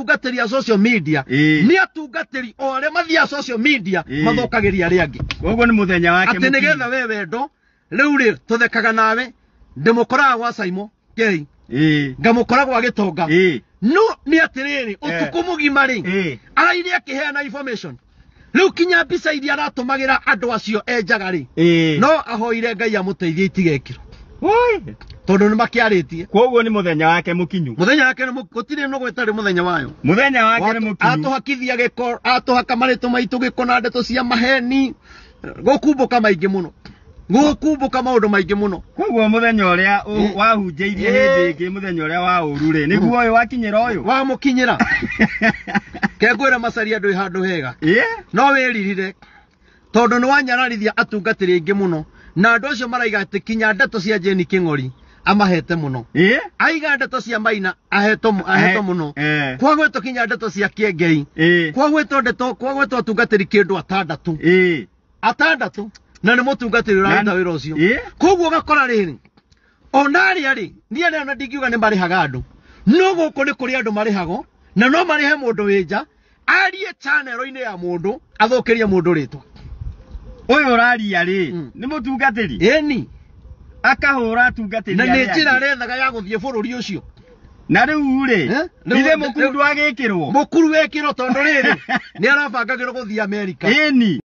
Atungatĩri a social media nĩ atungatĩri o arĩa mathiaga social media mathũkagĩria arĩa angĩ. Koguo nĩ mũthenya wake atĩ mũkinyu. Nĩgetha we wendo rĩu rĩ, tũthekaga nawe, ndĩmũkoraga gwa Saimo Kei, ngamũkora gwa Gĩtonga. No nĩ atĩrĩrĩ, ũtukũ mũgima rĩ, araire akĩheana information. Rĩu kinya mbica iria aratũmagĩra andũ acio enjaga rĩ, no ahoire Ngai amũteithie itigekĩrwo, Oi. tondũ nĩ makĩarĩtie. Koguo nĩ mũthenya wake mũkinyu. Mũthenya wake nĩ gũtirĩ nũgũ ĩtarĩ mũthenya wayo. Mũthenya wake nĩ mũkinyu. Atũhakithia gĩko, atũhaka marĩtũ maitũ gĩko na ndeto cia maheni, gũkumbũka maingĩ mũno, gũkumbũka maũndũ maingĩ mũno. Koguo mũthenya ũrĩa wahunjĩirie hĩndĩ ĩngĩ, mũthenya ũrĩa wa ũru rĩ, nĩguo ũyũ wakinyĩra ũyũ. Wamũkinyĩra kengwĩra macaria ndwĩ handũ hega. No wĩririre tondũ nĩ wanyararithia atungatĩri aingĩ mũno, na andũ acio maraiga atĩ kinya ndeto cia Jane Kĩng'ori amahete mũno. Aiga ndeto cia Maina ahetwo mũno. Kwagwetwo kinya ndeto cia Kĩengei, kwagwetwo ndeto, kwagwetwo atungatĩri kĩndũ atandatũ, atandatũ, na nĩ mũtungatĩri ũraruta wĩra ũcio. Koguo ũgakora rĩrĩ, ona arĩa rĩ, niĩ arĩa ona ndingiuga nĩ marĩhaga andũ, no gũkũ nĩ kũrĩ andũ marĩhagwo, na no marĩhe mũndũ wĩ nja arie channel-inĩ ya mũndũ athũkĩrie mũndũ rĩtwa. Ũyũ ũraria rĩ, nĩ mũtungatĩri? Ĩni. Akahũra atungatĩri Na nĩ arĩa njĩra angĩ. arethaga ya gũthiĩ bũrũri ũcio. Na rĩu rĩ, Eh? Rĩu- ithe mũkuru rĩu- ndwagĩkĩrwo. Mũkuru wekĩrwo, tondũ rĩrĩ nĩ arabangagĩrwo gũthiĩ Amerika. Ĩni.